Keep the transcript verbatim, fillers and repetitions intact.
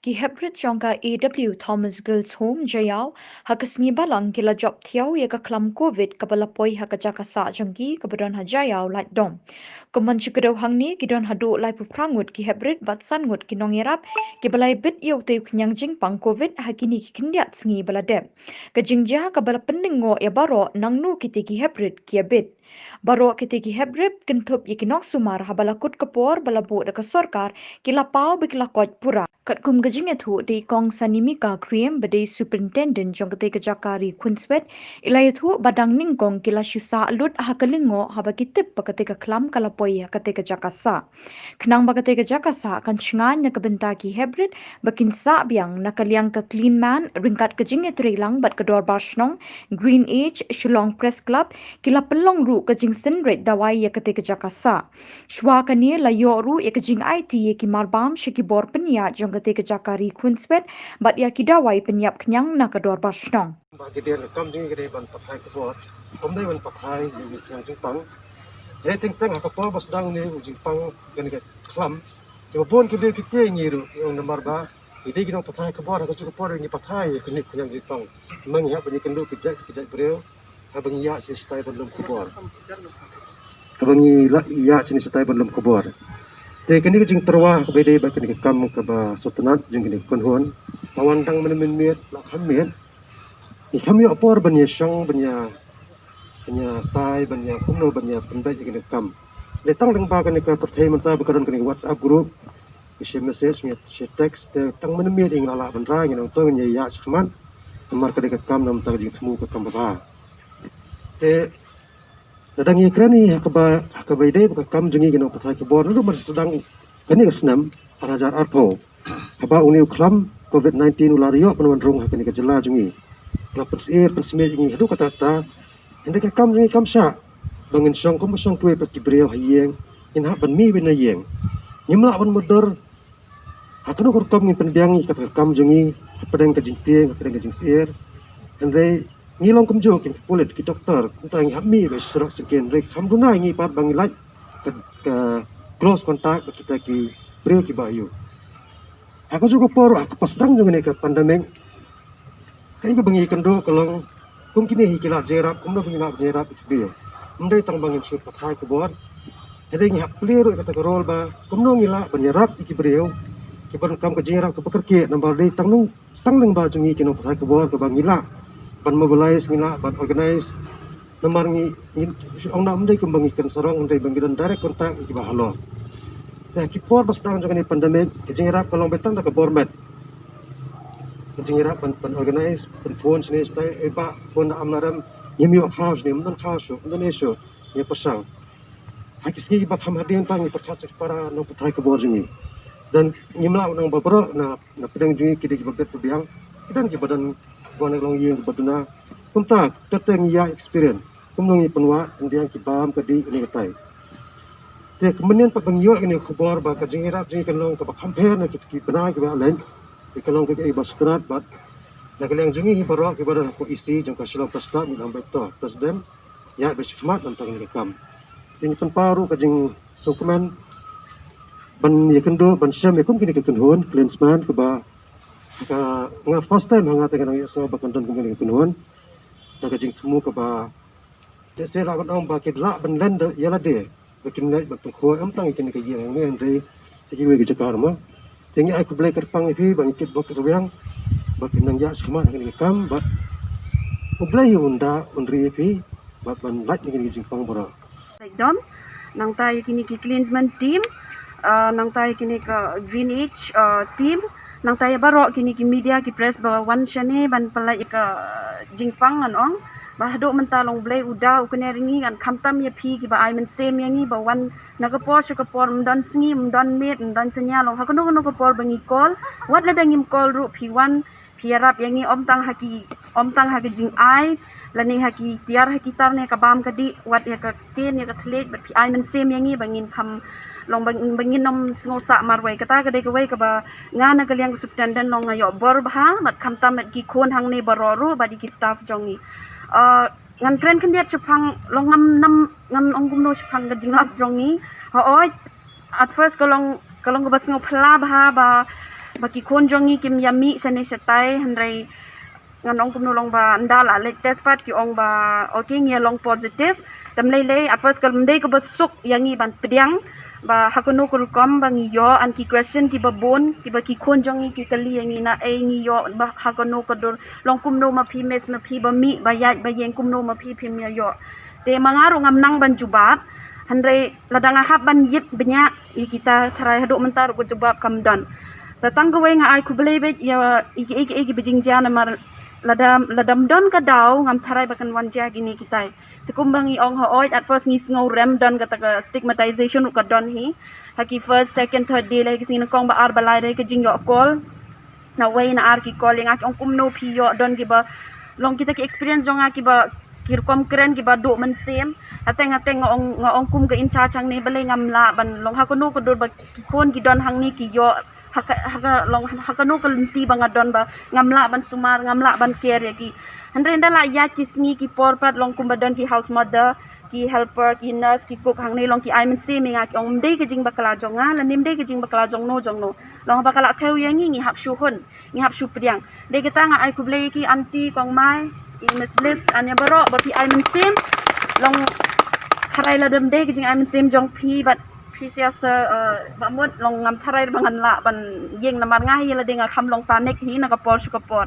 Ki heprit jong ka A W Thomas Girls Home Jaïaw ha ka sngi Balang ki la jop thiaw ïa ka khlam covid kaba la poi ha ka jaka sah jong ki kaba don ha Jaïaw Laitdom. Kumban shu kdew hangne ki don haduh laiphew phra ngut ki heprit bad san ngut ki nongïarap kiba la bit ïa utei u khñiang jingpang covid ha kine ki khyndiat sngi ba la dep. Ka jingjia kaba la pynneh noh ïa baroh nangno kitei ki heprit ki ïa bit. Baroh kitei ki heprit kynthup ïa ki nongsumar haba la kut ka por ba la buh da ka sorkar ki la paw ba ki la koit pura. Katkum ka jingïathuh da i Kong Sanimika Kriem ba dei superintendent jong katei ka jaka ri khunswet, i la ïathuh ba dang nyngkong ki la shu sah lut ha ka lyngngoh haba ki tip ba katei ka khlam ka la poi ha katei ka jaka sah. Khnang ba katei ka jaka sah kan shngaiñ na ka bynta ki heprit ba kin sah biang, na ka liang ka Clean Man ryngkat ka jingïatreilang bad ka Dorbar Shnong, Green Age, Shillong Press Club ki la pynlong ruh ka jingsynreit dawai ïa katei ka jaka sah. Shuwa kane la ïoh ruh ïa ka jingaiti ïa ki marbam sha ki bor pynïaid jong katei ka jaka ri khunswet bad ïa ki dawai pynïap khñiang na ka Dorbar Shnong. Ba ki dei ka kam jong ngi ka dei ban pathai khubor, kam dei ban pathai ïa u khñiang jingpang. Hynrei teng teng ha ka por ba sdang une u jingpang kane ka khlam, kiba bun ki briew ki tieng ïa ngi ruh, ïa u namar ba ngi dei ki nongpathai khubor, ha kajuh ka por ngi pathai ïa kane u khñiang jingpang. Namar ngi hap ban ïakynduh ki jait ki jait briew haba ngi ïaid sha shatai ban lum khubor. Haba ngi la ïaid sha shatai ban lum khubor, te kane ka jingtyrwa kaba dei bad kane ka kam kaba sngewtynnat jong kane ka kynhun, ba wan dang mynmiet la kham miet. Ngi kham ïoh por ban ïa shong, ban ïa, ban ïa tai, ban ïa kumno, ban ïa pynbeit ïa kane ka kam. Dei tang lyngba kane ka pyrthei mynta ba ka don kane ka WhatsApp group, ngi share message, ngi share text, te tang mynmiet ngi la lah ban rai, ngi nang to ngi ïa ïaid shakhmat. Namar ka dei ka kam na mynta ka jingthmu ka kam babha. Te lada ngi kren hi ha kaba, ha kaba ïadei bad ka kam jong ngi ki nongpathai khubor, naduh mar sdang kane ka snem ar hajar arphew, haba une u khlam covid nineteen u la ïoh pynwan rung ha kane ka jylla jong ngi, la pynsyier pynsmiej ïa ngi haduh katta katta. Hynrei ka kam jong ngi kam shah ba ngin shong kum ba shong kiwei pat ki briew ha ïing, ngin hap ban mih beit na ïing. Ngim lah ban mutdur ha kano ka rukom ngin pynbiang ïa kata ka kam jong ngi hapdeng ka jingtieng, hapdeng ka jingsyier. Hynrei ngi long kumjuh ki pulit, ki doktor, kumta ngi hap mih beit surok syngkien, hynrei kham duna ïa ngi pat ba ngi lait ka, ka close contact bad kita ki briew kiba ïoh. Ha kajuh ka por, ha ka por sdang jong kane ka pandemic, kaei kaba ngi ïakynduh ka long kum kine hi ki lad jingïarap, kumno ba ngi lah ban ïarap ïa ki briew. Ym dei tang ba ngin shu pathai khubor, hynrei ngi hap plie ruh ïa kata ka role ba kumno ngi lah ban ïarap ïa ki briew kiba donkam ka jingïarap kaba kyrkieh, namar dei tang nang, tang lyngba jong ngi ki nongpathai khubor kaba ngi lah ban mobilize, ngi lah ban organize. Namar ngi, ngi, ong na ym dei kumba ngi kren sarong, ym dei ba ngi don direct contact ïa kiba halor. Te ha ki por ba sdang jong kane pandemic, ka jingïarap ka long beit tang da ka bor met. Ka jingïarap ban, ban organize, ban phone shane shatai, "Eh bah, phone na ym na rem, ngim ïoh khaw shane, ym don khaw shuh, ym don ei shuh, ngin pyrshang." Ha ki sngi kiba kham hadien tang ngi pyrkhat sha ki para nongpathai khubor jong ngi. Don, ngim lah ban ong ba baroh na, na pdeng jong ngi ki dei kiba bit ba biang, ki don kiba don, kiba na long ïing kiba duna. Kumta, te te ngi ïa experience kumno ngi pynwad pynbiang ki bam ka dih kane katai. Te ka mynnin pat ba ngi ïoh kane ka khubor ba ka jingïarap jong ngi kan long kaba kham pher na ki, ki bnai kiba ïaleh, te ka long kaei ba sngewtynnat bad na ka liang jong ngi hi baroh kiba don hapoh E C jong ka Shillong Press Club, ngi ong beit to, President, ïaid beit shakhmat na bynta kane ka kam. Te ngi pynpaw ruh ka jingsngewkmen ban ïakynduh, ban shem ïa kum kine ki kynhun Clansman kaba ka, nga first time ha nga te nga dang ïohsngew ba kan don kum kine ki kynhun. Da ka jingthmu kaba, te shisha lah ban ong ba ki lah ban len da ïa lade ba kin leit ban pynkhuid, ym tang ïa kine ki ïing hangne, hynrei sha kiwei ki jaka ruh mo. Te ngi ai khublei kyrpang ïa phi ba ngi kit bok kit rwiang ba phin nang ïaid shakhmat ha kane ka kam, bad U Blei un da un ri ïa phi bad ban lait na kine ki jingpang baroh. Dom, nangta ïa kine ki Clansman team, ah, nangta ïa kine ka Green Age, ah, team, nangta ïa baroh kine ki media, ki press ba wan shane ban pynlait ïa ka jingpang, ngan ong ba haduh mynta long U Blei u da u kynnoh ïa ngi, ngan khamtam ïa phi kiba ai mynsiem ïa ngi ba wan na ka por sha ka por, ym don sngi, ym don miet, ym don synñia, long ha kano kano ka por ba ngi call, wat lada ngim call ruh phi wan, phi ïarap ïa ngi, ym tang ha ki, ym tang ha ka jingai lane ha ki tiar ha ki tar ne ka bam ka dih, wat ïa ka ktien ïa ka thylliej, bad phi ai mynsiem ïa ngi ba ngin kham long ba, ba ngin ym sngewsah marwei. Kata ka dei kawei kaba nga na ka liang ka superintendent long nga ïoh bor bha, bad khamtam bad ki khun hangne baroh ruh bad ïa ki staff jong ngi. Ah, ngan kren khyndiat shaphang, long ngam nam, ngan ong kumno shaphang ka jinglap jong ngi. Hooid, at first ka long, ka long kaba sngewphylla bha ba ba ki khun jong ngi kim ïa mih shane shatai, hynrei ngan ong kumno long ba ynda la leit test pat ki ong ba okay ngi ïa long positive. Te ym lei lei, at first kam dei kaba suk ïa ngi ban pdiang ba ha kano ka rukom ba ngi ïoh, and ki question kiba bun kiba ki khun jong ngi ki kylli ïa ngi na ei ngi ïoh ba ha kano ka dur, long kumno ma phi, miss, ma phi ba mih ba ïaid ba ïeng, kumno ma phi phim ïa ïoh. Te ma nga ruh ngam nang ban jubab, hynrei lada nga hap ban ïit bniah ïa kita, tharai haduh mynta ruh ka jubab kam don. Te tang kawei nga ai khublei beit ïa i ki, i ki, i ki ba jingjia, namar lada, lada ym don ka daw ngam tharai ba kan wan jia kine kitai. Te kumba ngi ong hooid, at first ngi sngew rem, don kata ka stigmatization ruh ka don hi. Ha ki first, second, third day lei ki sngi nyngkong ba ar ba lai lei ka jingïoh call na wei na ar ki call ïa nga ki ong kumno phi ïoh, don kiba long kita ki experience jong nga kiba ki rukom kren kiba duh mynsiem. Hateng hateng nga ong, nga ong kum ka in-charge hangne, balei ngam lah ban, long ha kano ka dur ba ki khun ki don hangne ki ïoh, ha ka, ha ka, long ha kano ka lynti ba nga don ba ngam lah ban sumar, ngam lah ban care ïa ki. Hynrei ynda la ïaid ki sngi ki por pat long kumba don ki house mother, ki helper, ki nurse, ki cook hangne, long ki ai mynsiem ïa nga, ki ong ym dei ka jingbakla jong nga lane ym dei ka jingbakla jong no jong no. Long haba ka la thew ïa ngi ngi hap shu hun, ngi hap shu pdiang. Dei kata nga ai khublei ïa ki aunty, kong Mai, i Miss Bliss, ania baroh ba phi ai mynsiem. Long tharai lada ym dei ka jingai mynsiem jong phi bad phi sia sa, eh, ba mut long ngam tharai ba ngan lah ban ïeng, namar nga hi lada nga kham long panic hi na ka por sha ka por.